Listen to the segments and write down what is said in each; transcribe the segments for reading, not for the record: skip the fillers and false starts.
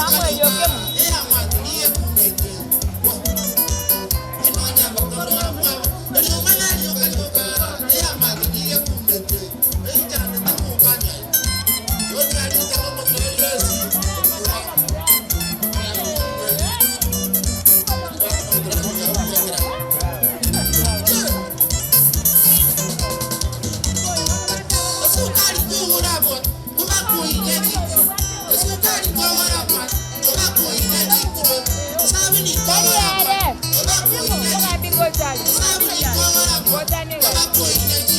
Samuel Okemo. Ere. Omogambi ngochari. Ngochani gari. Omogambi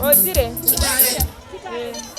ochire. Ochire. Eh.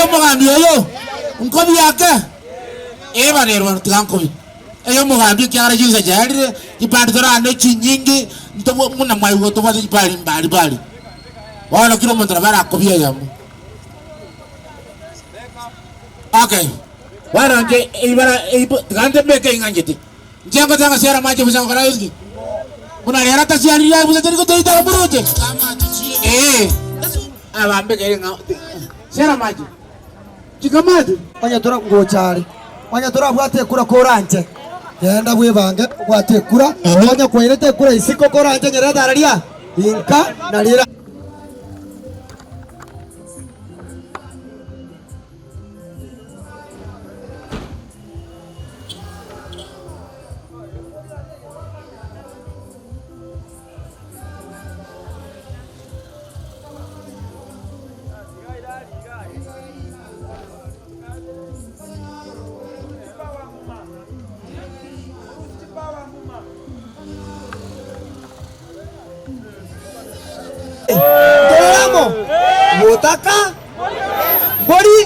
Eyomogambi oyo, nkobi ake? Ee banerwa, tiga nkobi. Eyomogambi ekiagera chinsa chiarire, chipande torande chinyinge, ntobwa buna mwaigwa tobwate chipari mbari mbari. Bono kera omonto nabo arakobie eyemo. Okay, bono inche eibara eibo tiga nche mbeke ing'anchete. Inche ngoteba ng'a siara amache bosa gokora gose ki? Buna rero atasiarire aye bosa tari gotoita omoroche? Ee, abambekere ng'a siara amache, chika amache. Onye tora ngocha are, onye torabwate ekura koranche, genda bwebange obwate ekura, onye kwairete ekura isiko koranche nyerete araria inka na rira. Torore amo, botaka mbori.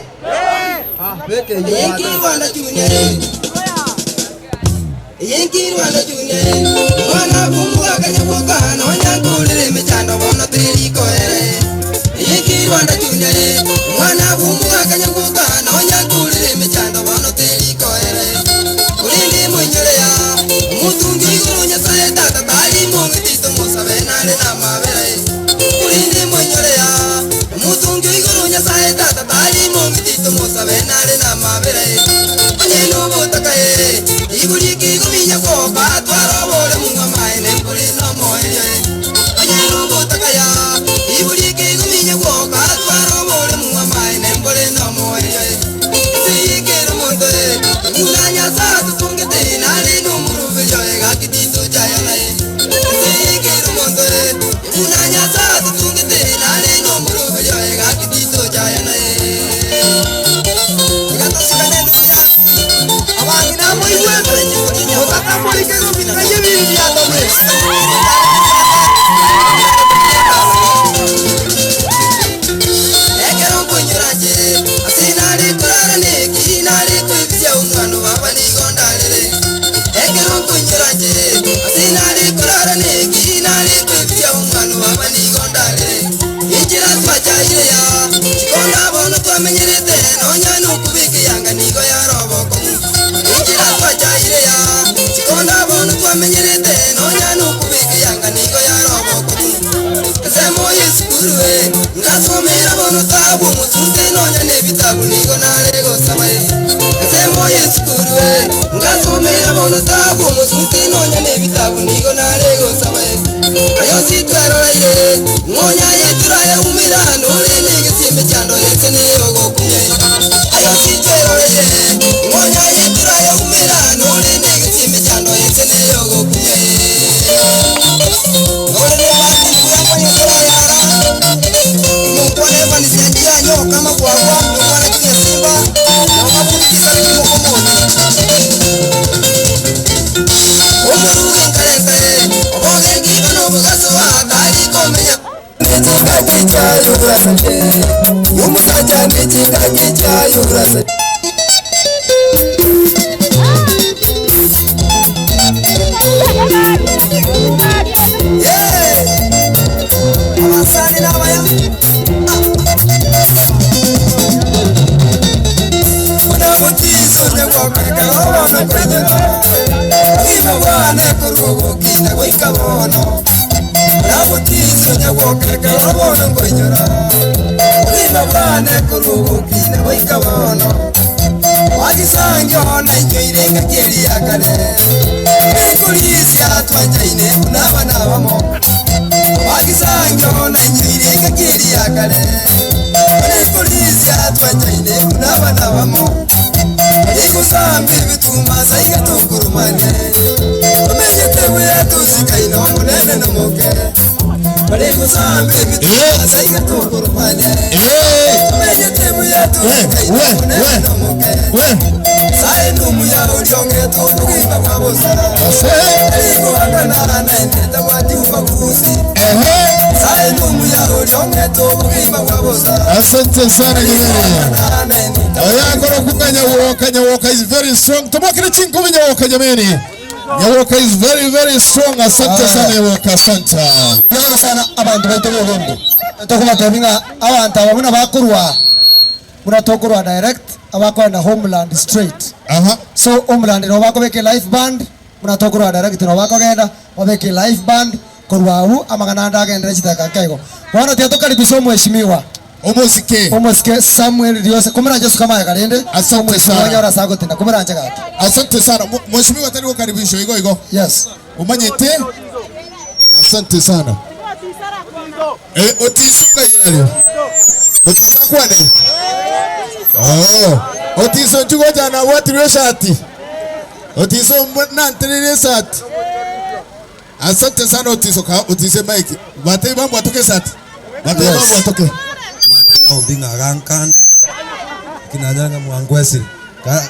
Asante sana jameni. Oyakora kunga Nyawoka, Nyawoka is very strong. Tumwakire chinkubi Nyawoka jameni. Nyawoka is very very strong. Asante sana Nyawoka, asante. Mbuya sana abanto baito b'obongo. Tokobatebia ng'a abanto aba buna bakorwa buna tokorwa direct abakoenda homeland straight. Aha. So homeland nabo bakobeka elife band buna tokorwa direct nabo bakogenda babeke elife band korwa abwo amang'ana ande agenderere chidakika nke igo. Bono tiga tokaribishe omweshimiwa Omosike. omosike Samuel Riose komoranche suka magega rende Asante omweshimiwa sana. onyore ase agotinda komoranche gaki. Asante sana. Mheshimiwa tari gokaribishwa igo igo. Yes. Omanyete? Asante sana. Eh, Otiso ng'ai Otiso akwane. Oh, Otiso nchigocha nabwatirwe eshati. Otiso nantereire esati. Asante sana Otiso ka Otiso mike. Batei bambwatoke esati. Batei Yes. bambwatoke. Maombi ng'a nkande kinanyanga mwangwesire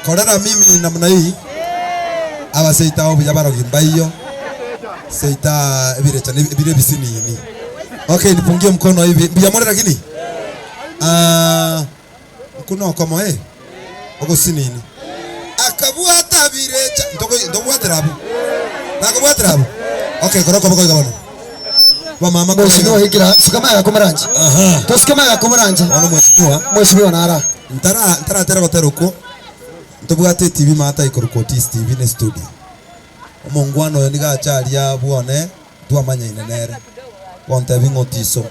korera mimi namna hii abaseita obuya barogi mbaiyo seita ebirecha ebire ebisinini okay nipungie mkono hivi mbiyamore lakini ah kuno okomo eh ogosinini akabwata birecha ndoko ndobwatera abo nakobwatera abo okay kora okoboko iga bono bamama Mheshimiwa hikira suka magega komoranche. aha Tosuke magega komoranche. bono mheshimiwa Mheshimiwa nara. Ntara ntaratera gotera okwo, ntobwate etibi maata ikorokwa Otis TV ne studio. Omongwana oyo nigo acha aria bwone twamanyaine nere. Gontebi ng'a Otiso,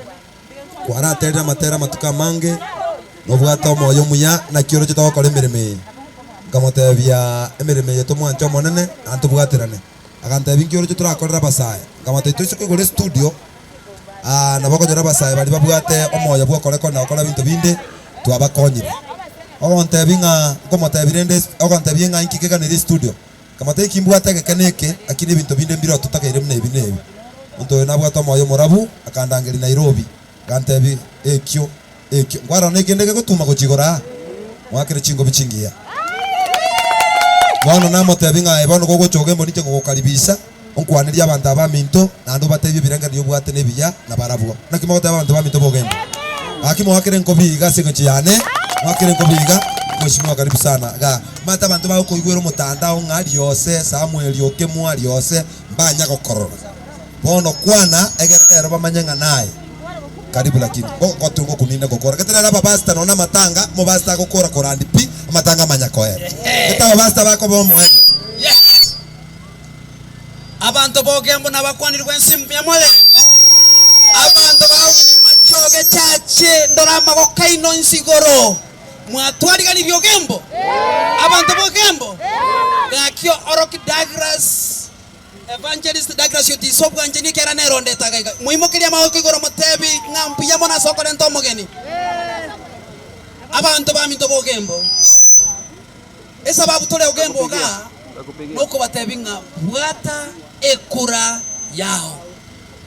kwaraterire amatera amatuko amange, nobwate omoyo omuya, naki oroche togokora emeremo eye. Nkamotebia emeremo eye tomwanche Omonene naende tobwaterane. Agantebia inki oroche torakorere abasae? Nkamotebia toise koigora estudio, Nabo okonyora abasae baria babwate omoyo bw'okorekora na gokora ebinto binde, twabakonyire. Ogontebia ng'a nkomotebia rende ogontebia ng'a inki keganeire estudio, nkamotebia eki mbwate egeke na eke, lakini ebinto binde mbire totakeire buna ebi na ebi. Omonto oyo nabwate omoyo omorabu, akandangeria Nairobi, agantebia ekio, ekio, nkwarora na ekende gegotuma gochia igoro aa, mwakere chingobi chingiya. Bono namotebia ng'a aye bono gogocha ogembo ninche ngogokaribisha, Onkwanerie abanto abaminto, naende obatebie ebirengererio obwate nebiya nabarabwo. Naki mogoteba abanto baminto b'ogembo? Gaki moakere enkobi iga ase engencho yane, moakere enkobi iga, Mheshimiwa karibu sana igaa. Omanyete abanto bagokoigwera omotandao ng'a riose Samuel Okemwa riose mbanya gokorora. Bono kwana egere rero bamanye ng'a naye. Karibu lakini. Ngogotu ngokuninde ngokora. Gete rero abapastor nonya amatanga, omopastor agokora korandi pi, amatanga amanya koera. Gete abapastor bakoba omoerio. Abanto b'ogembo nabakwanirwe ense mbuya more. Abanto ba machoge chache ndore amagoko aino inse igoro. Mwatwariganirie ogembo? Abanto b'ogembo? Gaki oroki Douglas, Evangelist Douglas Otiso obwanchani ekiagera nerondete iga iga. Moimokerie amagoko igoro motebi ng'a mbuya mono ase okorenta omogeni. Abanto baminto b'ogembo. Esababu tore ogembo igaa nokobatebia ng'a bwata ekura yao.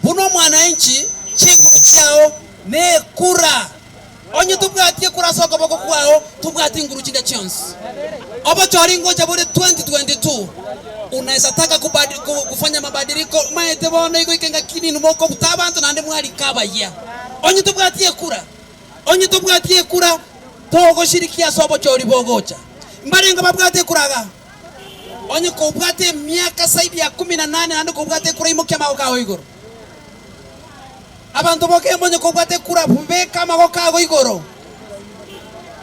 Buna omwananchi, chinguru chiao nekura. Onye tobwati ekura ase okoboko kwao, tobwati nguru chinde chionsi. Obochori ngocha bore 2022, unaweza taka kubadi, kufanya mabadiliko maete bono igo ike ngaki ninu mokobuta abanto naende mwarika abayia. Onye tobwati ekura. Onye tobwati ekura, togoshirikia ase obochori bogocha. Mbarenge babwate ekura iga? Onye kobwate emiaka zaidi ya kumi na nane naende kobwate ekura imokia amagoko ao igoro. Abanto bokemba onye kobwate ekura beka amagoko ago igoro.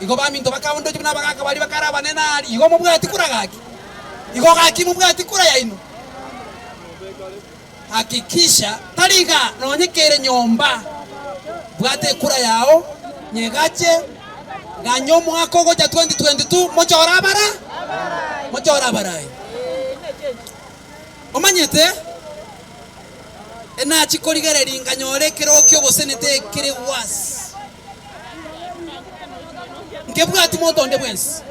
Igo baminto bakabondochia buna abagaka baria bakare abanene aria, igo mobwati kura gaki? Igo gaki mobwati kura yaino? Hakikisha tari iga nonye kere nyomba, bwata ekura yao, nyegache, ganya omwaka ogocha 2022 mochore abara mochore abarai. Omanyete enachi korigereria nkanyora ekerogo ki'obosenete ekere worse. Nkebwati monto onde bwensi.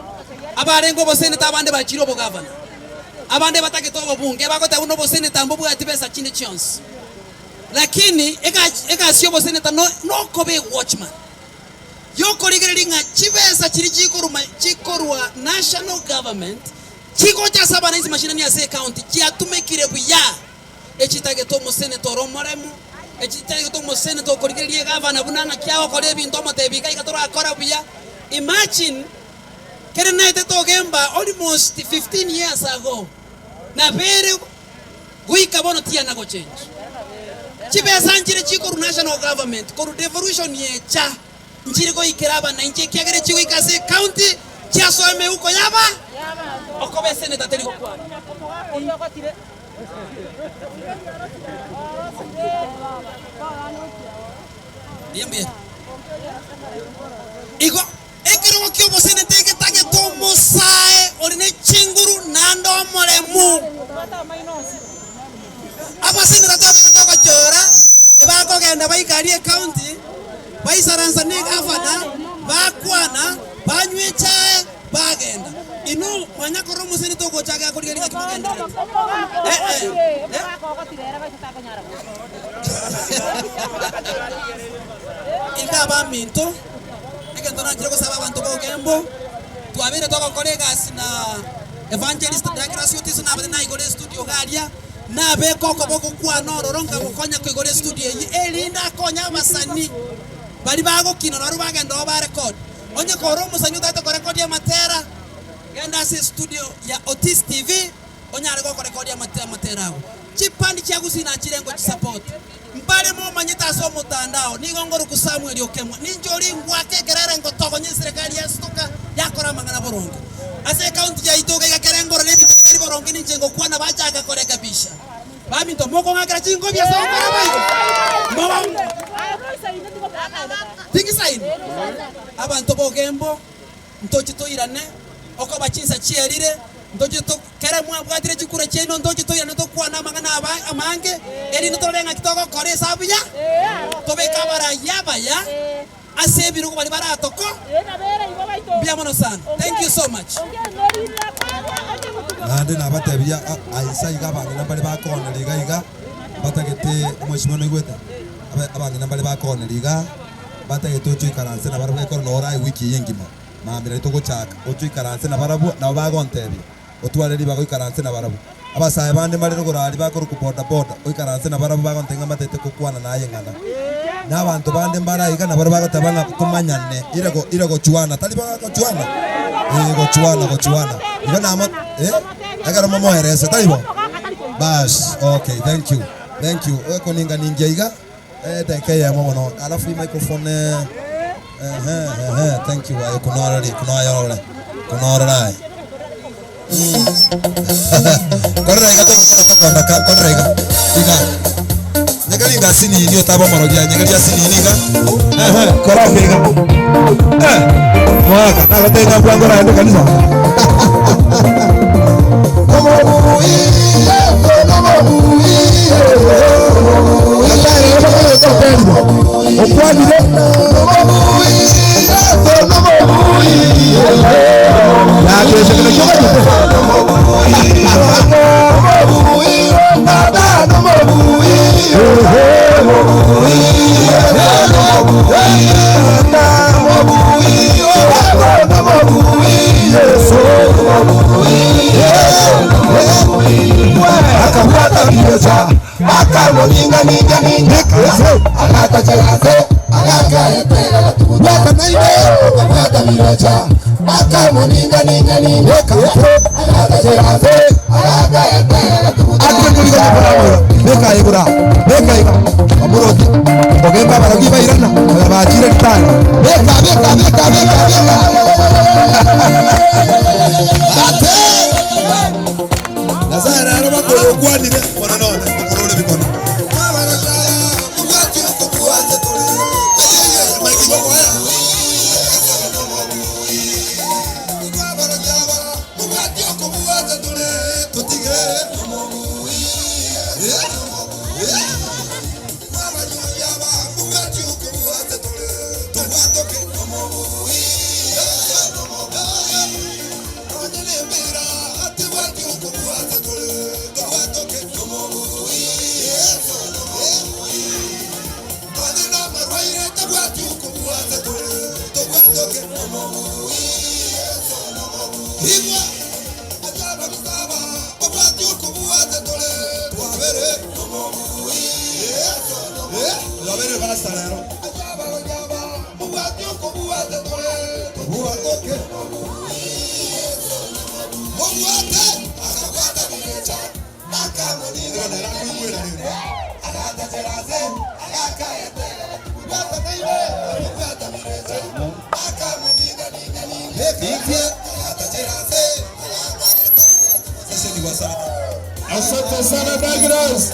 Abarenge oboseneta abande bachire obogavana, abande batagete obobunge, bagoteba buna oboseneta mbobwati besa chinde chionsi. Lakini egasi y'oboseneta nokoba ewatchman, yokorigereria ng'a chibesa chiria chikoruma chikorwa national government chigocha ase abananchi mashinani ase ecounty chiatumekire buya. Echitagete omoseneta ore omoremu. Echi chitagete omoseneta okorigereria egavana buna ng'aki agokora ebinto omotebi iga iga torakora buya. Imagine kere naetete ogemba almost 15 years ago nabere goika bono tiyana gochenji. Chibesa nchire chikorwa national government korwa devolution echa nchiri goikera abananchi ekiagera chigoika ase ecounty chiasoa emeuko yaba okoba eseneta teri gokwana. Mbuya mbuya. Igo ekerogo ki'oboseneta egetagete omosae ore ne chinguru naende omoremu. Abaseneta twabete togochora ebakogenda baika aria ecounty baisaransa ne egavana bakwana banywa echae Bagenda. Inwe mwanya korora omoseneta ogocha agaya korigereria ng'aki mogendererete. Eh, eh, eh. Inka abaminto, egento nanchire gosaba abanto b'Ogembo, twabeire togokora egasi na Evangelist Douglas Otiso nabete naigore estudio iga aria, nabeke okoboko kwane ororo nkagokonya koigora estudio eyio, erinde akonye abasani baria bagokina nabarabwo bagenda oo barekodi. Onye kore omosani otagete korekodia amatera, genda ase estudio ya Otis TV onyare gokorekodia amatera ago. Chipandi chia Gusii nachire ngochisupport. Mbare momanyete ase omotandao nigo ngoroku Samuel Okemwa. Ninche oria ingwake ekerere ngotogonya eserekari yasitoka yakora amang'ana boronge. Ase ecounty yaito iga iga kere ngorora ebinto bitari boronge ninche ngokwana bachaka korekebisha. Baminto mokong'akera chingobi ase ogokora boigo? Tigisaini. Abanto b'ogembo, ntoche toirane, okoba chinsa chierire, ntoche to kere mwabwatire chikura chiaino, ntoche toirane tokwane amang'ana aba amange, erinde torore ng'aki togokora ase abuya, tobeke abarai abaya ase ebirogo baria baratoko. Mbuya mono sana. Thank you so much. Naende nabatebia, Aisa iga abang'ina mbare bakooneria iga iga, batagete omweshimiwa noigwete? Abang'ina mbare bakooneria iga, batagete oche oikaranse nabarabwo ekero noo orae wiki eye engima, mambia nario togochaka, oche oikaranse nabarabwo, nabo bagontebia, otware ribaga oikaranse nabarabwo. Abasae bande mbare rogoro aria bakorokwa boda boda, oikaranse nabarabwo bagontebia ng'a mbatagete gokwana naye ing'ana. Na abanto bande mbare aiga nabarabwo bagoteba ng'a tomanyane, ire go ire gochuana, tari bagochuana? Ee gochuana gochuana. Igo namo eh, ekero momoerese, taibo? Baas, okay, thank you, thank you. Okoninganingia iga. Edageka eyemo mono alafu microphone ehe ehe thank you aye kunorore kunoyorore kunorore aye korera iga togokora tokonda ka korera iga iga nyegeri nga sinini otaba omorogi aye nyegeri asinini iga ehe kora ake iga eh mwaka nagotebia ng'a bwango oraende kanisa. Okwanire Nyasae nere bakoyo okwanire, bono none okorora ebikono. Asante sana Douglas.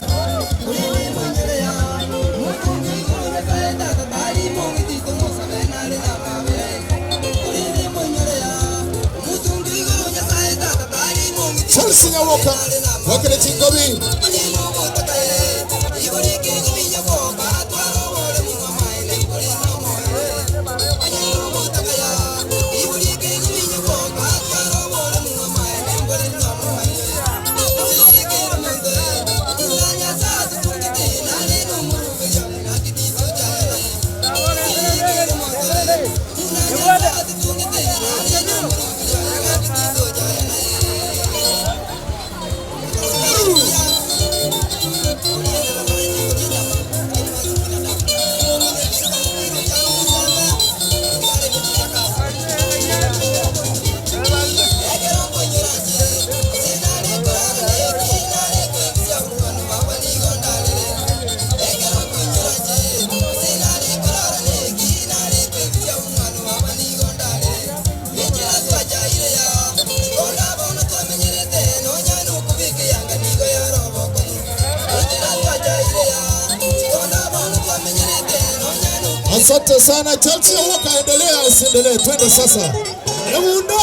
Chelsea Nyawoka wakile Chingobi. Asante sana Chelsea Nyawoka, endelea asiendelee, twende sasa. Eunda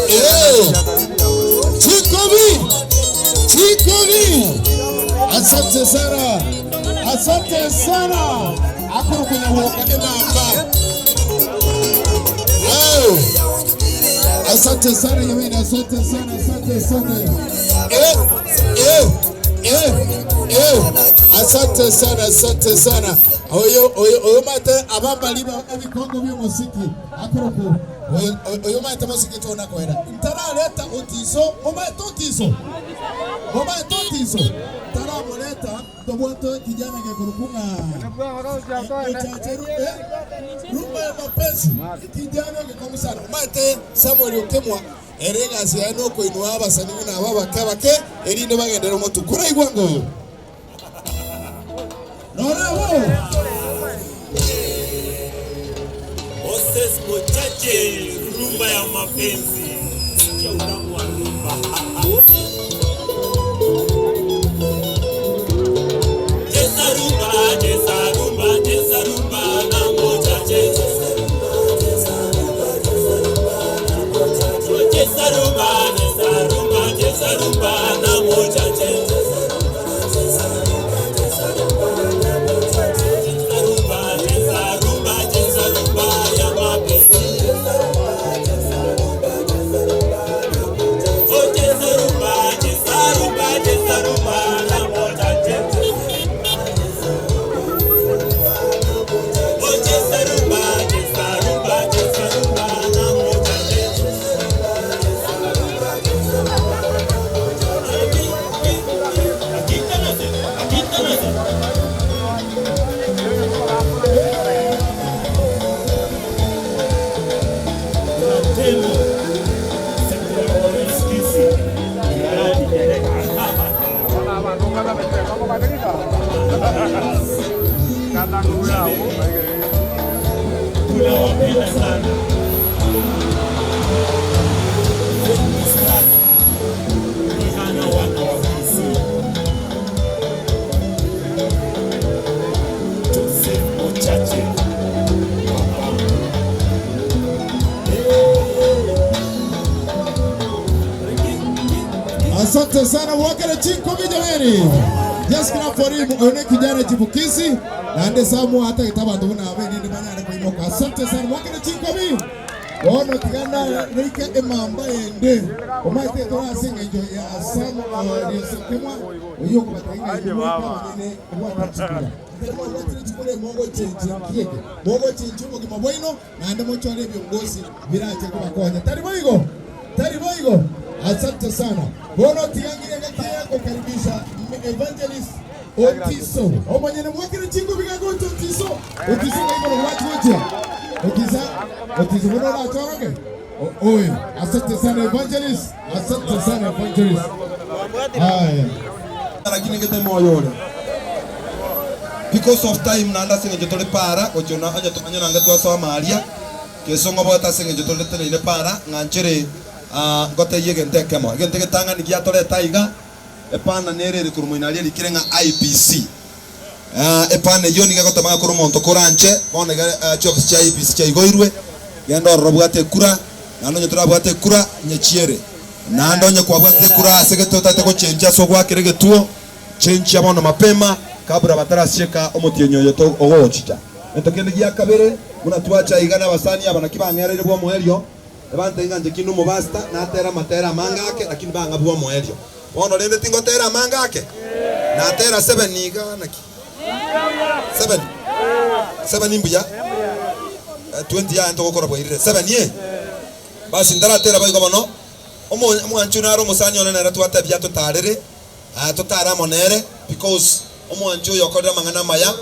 Eh. Chikobi, Chikobi. Asante sana, asante sana. Akuru kunyawoka enamba. Wow. Asante sana jamani, asante sana, asante sana. Eh, eh, eh, eh. Asante sana, asante sana. Oyo oyo oyo mate abambali ba ebikongo by'omuziki akuruku oyo oyo mate muziki tona kwera ntaraleta otiso omate otiso omate otiso taramuleta tobwato kijana gekurukunga ochacheru eh rumba ya mapenzi kijana gekomu sana omate Samuel Okemwa eregasi yae nokoinwa abasani buna aba bake bake erinde bagendere omotu kuraigwa ngo norabo Moses Mochache, rumba ya mapenzi. Sikia utamu wa rumba. Cheza rumba, cheza rumba, cheza rumba na Mochache. Cheza rumba, cheza rumba, cheza rumba na Mochache. Cheza rumba, cheza rumba, cheza rumba ya mapenzi. Tunawapenda sana. Vijana wana wa Kisii. Joseph Mochache. Papa. Asante sana wakere chinkobi jamani. Just clap for him. One kijana chipukizi nande samu hata kitabantu buna abe ninde banyare kuimoka. Asante sana wakere chinkobi. Bono tigana rike emamba yende. Omaite tora singa enjo ya samu risekemwa oyo kubatenga nyene obwata chikura. Chikure mongo chenche kieke. Mongo chenche obogima bwaino nande mochore ebiongozi birache kubakonya. Tari boigo. Tari boigo. Asante sana. Bono tigangire gakia kukaribisha Evangelist Otiso. Omanyene mwakire chingo bigagocho Otiso. Otiso ngaigo wachocha. Otisa Otiso bono la choroke. Oi, asante sana Evangelist. Asante sana Evangelist. Haya. Lakini ngete moyo ore. Because of time nanda sing'encho tore para gochia onye tumanye nange twasoma aria kesongo bwate ase eng'encho tore teneine para ng'anchere ngoteyie egento ekemo egento egetang'ani giatoreta iga epana nere ere korwa moino aria erikire ng'a IEBC. Epana eyio niga egotema ng'a korwa omonto koranche bono iga chiofisi chia IEBC chiaigoirwe genda ororo obwate ekura naende onye torabwate ekura nyechiere naende onye kwabwatete ekura ase egete otagete gochenchia ase ogoakera egetuo chenchia bono mapema kabla batarasieka omotienyi oyo to ogochicha. Egento kende gia kabere buna twacha iga nabasani aba naki bang'ereire bw'omoerio ebantebia ng'a inche kinde omobasta natera amatera amange ake lakini bang'a bw'omoerio. Bono rende tingotera amange ake? Natera seven iga naki? Seven? Seven mbuya? 20 yaye ntogokora bwairire. Seven eh? Basi ntaratera boigo bono, omo omwanchi nare omosani one nere twatebia atotarere, totare amo nere because omwanchi oyo okorire amang'ana amaya,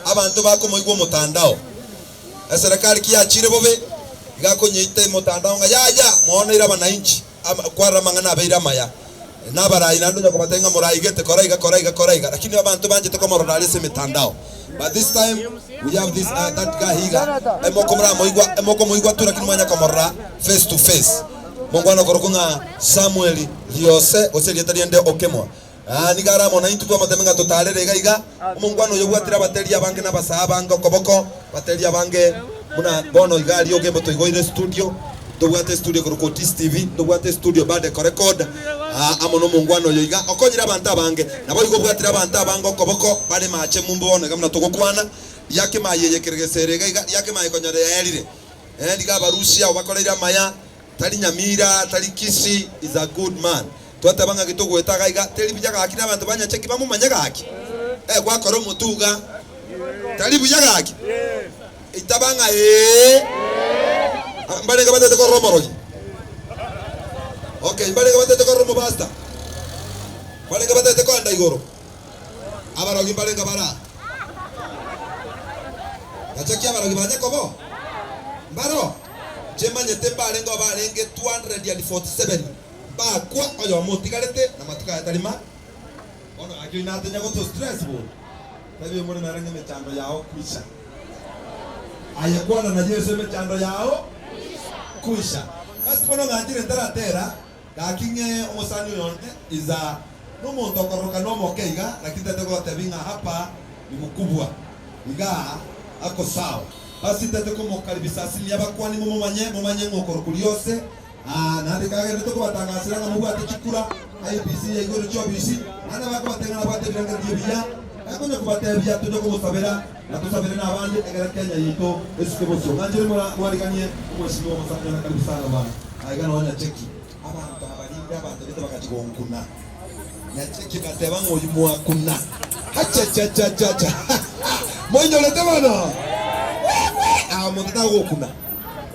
abanto bakomoigwa omotandao. Eserekari ki yachire bobe, iga akonyeita emotandao ng'a yaya mooneire abanainchi. Kwarora amang'ana abeire amaya, na abarai naende onya kobatebia ng'a moraigete kora iga, kora iga, kora iga, lakini abanto banchete komorora aria ase emetandao. But this time we have this that guy iga, emoko moramoigwa, emokomoigwa tu lakini mwanya komorora face to face. Mongwana okorokwa ng'a Samuel Riose gose erieta riende Okemwa. Nigo are amo naintwe twamotebia ng'a totarere iga iga. Omongwana oyo obwatire abateria abange na abasaa abange okoboko, abateria abange buna bono iga aria ogembo toigoire estudio, ntobwate estudio ekorokwa Otis TV, ntobwate estudio bado ekorecord amo nomongwana oyo iga okonyire abanto abange. Naboigo obwatire abanto abange okoboko bare mache mumbu bono iga buna togokwana, riake maye eye keregesere iga iga, riake maye konyora yaerire. Nigo abarusia abo bakoreire amaya. Tari nyamira, tari Kisii, is a good man. Twateba ng'aki togoeta iga iga, teri buya gaki na abanto ba Nyacheki bamomanye gaki? Eh, gwakora omotuga, tari buya gaki? Itaba ng'a ee. Mbarenge batete korora omorogi? Okay, mbarenge batete korora omopastor? Mbarenge batete koenda igoro? Abarogi mbarenge bare aa? Nyacheki abarogi ba Nyakobo? Mbaro? Nchimanyete mbarengeo barenge 247 mbakwa oyomo otigarete na matuko aya tari ma. Bono gaki oino atenya goto stress bono. Tebia oyomore nere ng'a emechando yao kwisha. Aye kwana na Yeso emechando yao kwisha. Basi bono ng'anchire ntaratera gaki ng'e omosani oyo onde is a nomonto okororokana omoke iga lakini tete gotebia ng'a hapa ni mkubwa. Igaa ako sawa. Basi ntete komokaribisa ase ime y'abakuani momomanye, momanye ng'a okorokwa riose, aa, naende kagenderete kobatangasera ng'a mobwate chikura, IEBC yaigorire chiobisi, naende abakobatebia ng'a nabwate ebirengererio ebiya, gakonya kobatebia tonya komosabera, na tosabere nabande, egere Kenya yaito esuke bosio. Ng'anchere mwariganie omweshimiwa omosani one karibu sana bwana. Aiga noo Nyacheki. Abanto aba rinde abanto gete bagachia gonkuna. Nyacheki ngateba ng'a oyio mwakuna. Hachachachachacha moinyorete bono? Aa monto tagokuna.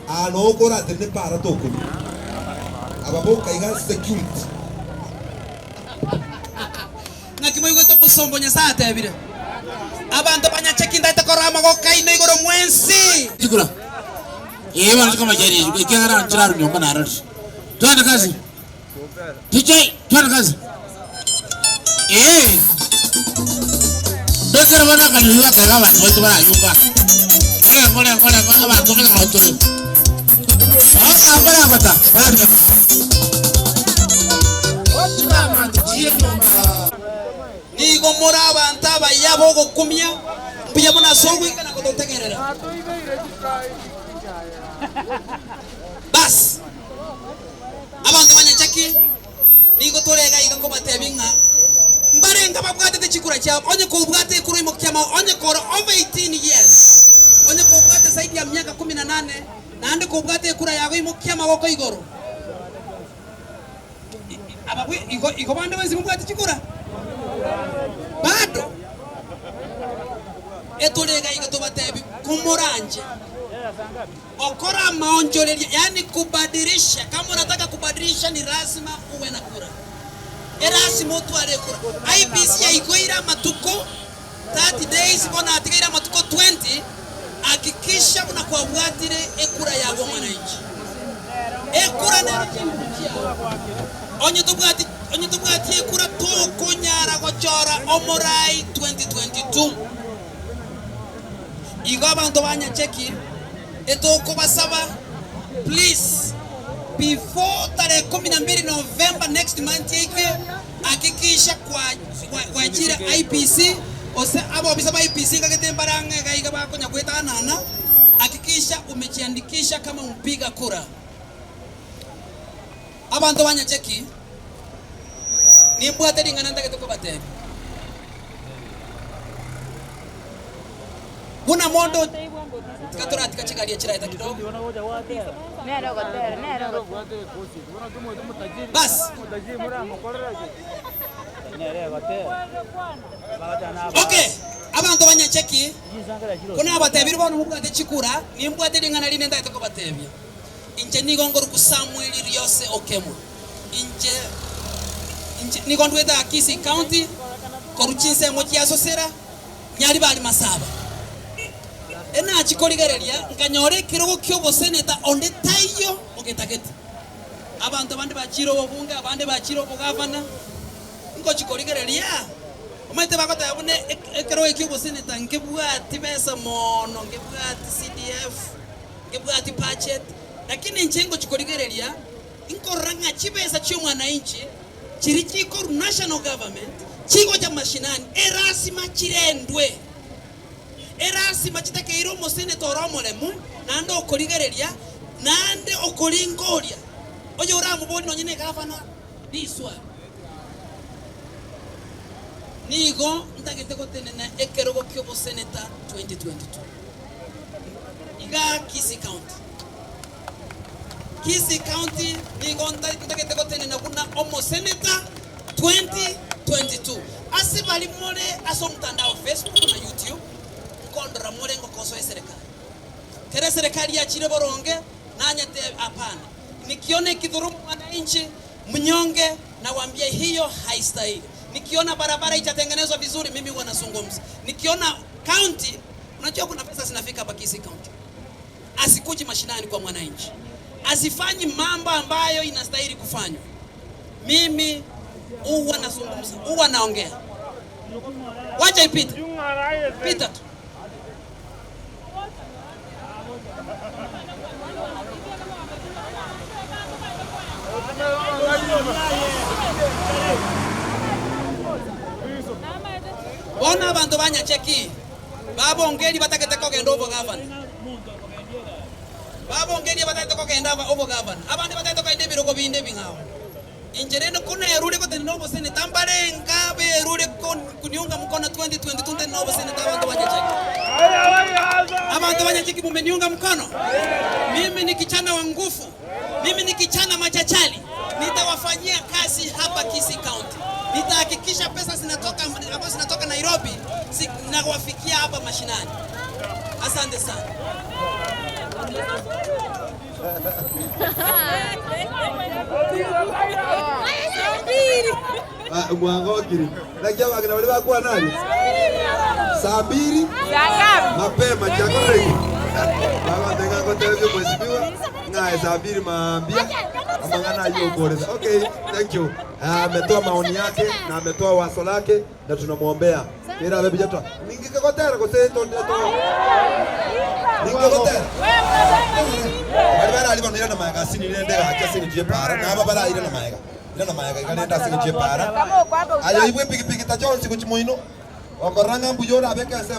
Aa noo okoratenene para tokuna. Aba boka iga security. Naki moigwete omosomba o Nyasae atebire, Abanto ba Nyacheki ntaete korora amagoko aino igoro mwensi. Chikura. Ee bono chikomocheria isiko ekiagera nchirarwa nyomba narorire. Twende kazi. DJ, twende kazi. Ee. Mbekere bono akanyoni gatega abanto baito barayunga. Orengo orengo orengo abanto bamenye nao tore. Bono mbaragota barabia. Nigo more abanto abayia b'ogokumia, mbuya mono ase ogoika na gototegerera. Bas, abanto ba Nyachaki, nigo tore iga iga nkobatebia ng'a mbarenge ababwatete chikura chiabo, onye kobwate ekura oimokia amao, onye kore over 18 years, onye kobwate zaidi ya miaka kumi na nane, naende kobwate ekura yago imokia amaboko igoro. Ababwe igo igo bande bonsi mobwate chikura? Bado. Etore iga iga tobatebi komoranche gokora amaonchoreria yaani kubadilisha kama unataka kubadilisha ni lazima uwe na kura. Erasima otware ekura. IEBC yaigoire amatuko 30 days bono atigaire amatuko 20 hakikisha buna kwabwatire ekura yago omwananchi. Ekura nero chinguru chiao. Onye tobwati onye tobwati ekura tokonyara gochora omorai 2022. Igo abanto ba Nyacheki etokobasaba please before tarehe kumi na mbili November next month yaike Hakikisha gwachire IEBC gose abobisa ba IEBC ngagete mbare ang'e iga iga bakonya goetanana, hakikisha umejiandikisha kama mpiga kura. Abanto ba Nyacheki, nimbwate ring'ana ntagete kobatebia. Buna mondo tiga toratika chigari echi chiraeta kidogo. Bas. Okay, abanto ba Nyacheki, ko nabatebirie bono mobwate chikura, nimbwate ring'ana rinde ntagete kobatebia. Inche nigo nkorokwa Samuel Riose Okemwa. Inche inche nigo ndwete aa Kisii County, korwa chinsemo chia Sosera, Nyaribari Masaba. Enachia korigereria, nkanyora ekerogo ki'oboseneta onde taiyo ogetagete. Abanto bande bachiire obobunge, abande bachiire obogavana. Ngochia korigereria, omanyete bagoteba buna ekerogo ekio ki'oboseneta nkebwati besa mono, nkebwati CDF, nkebwati budget, lakini inche ngochia korigereria, nkorora ng'a chibesa chi'omwananchi chiria chikorwa national government chigocha mashinani, erasima chirendwe. Erasima chitakeire omoseneta ore omoremu, naende okorigereria, naende okoringoria, oyoramoborie nonye negavana riswari. Nigo ntagete gotenena ekerogo ki'oboseneta 2022 igaa Kisii County. Kisii County nigo ntagete gotenena buna omoseneta 2022. Ase baria more ase omotandao Facebook na YouTube nkondora more ngokosoa eserekari. Kera eserekari yachire boronge nanyete hapana. Nikiona ekidhulumu mwananchi mnyonge nawambia hiyo haistahili. Nikiona barabara haijatengenezwa vizuri mimi huwa nazungumza. Nikiona county, unajua kuna pesa zinafika hapa Kisii County. Asikuji mashinani kwa mwananchi, asifanyi mambo ambayo inastahili kufanywa. Mimi huwa nazungumza, huwa naongea, wacha ipite pita tu. Bono abanto ba Nyacheki babongerie batagete kogenda obogavana. Babongerie batagete kogenda obogavana, abande batagete kogenda ebirogo binde ebing'ao. Inche rende konerure gotenena oboseneta mbarenga berure kuniunga mkono 2022 ntenene oboseneta abanto ba Nyacheki. Abanto ba Nyacheki mumeniunga mkono? Mimi ni kichana wa ngufu, mimi ni kichana machachali, nitawafanyia kazi hapa Kisii County. Nitahakikisha pesa zinatoka ambazo zinatoka Nairobi zinawafikia hapa mashinani. Asante sana. Mwangokiri. Naki abang'ina baria bakwana aria? Saa mbiri mapema chiakorire ki? Bagontebia ng'a ngotebie omweshimiwa. Ng'a saa mbili maambia amang'ana ayio okoresa. Okay, thank you. Ah, ametoa maoni yake na ametoa waso lake na tunamwombea. Kera abe bijatwa. Ningikagotera gose to to. Ningikagotera. Bari barari bano irana maega asini nende gake asini chie para na aba barari irana maega. Irana maega ikarenda asini chie para. Kama uko hapa Ayo ibwe pikipiki ta Jones kuchimoino. Okoranga mbuyo orabeke ase.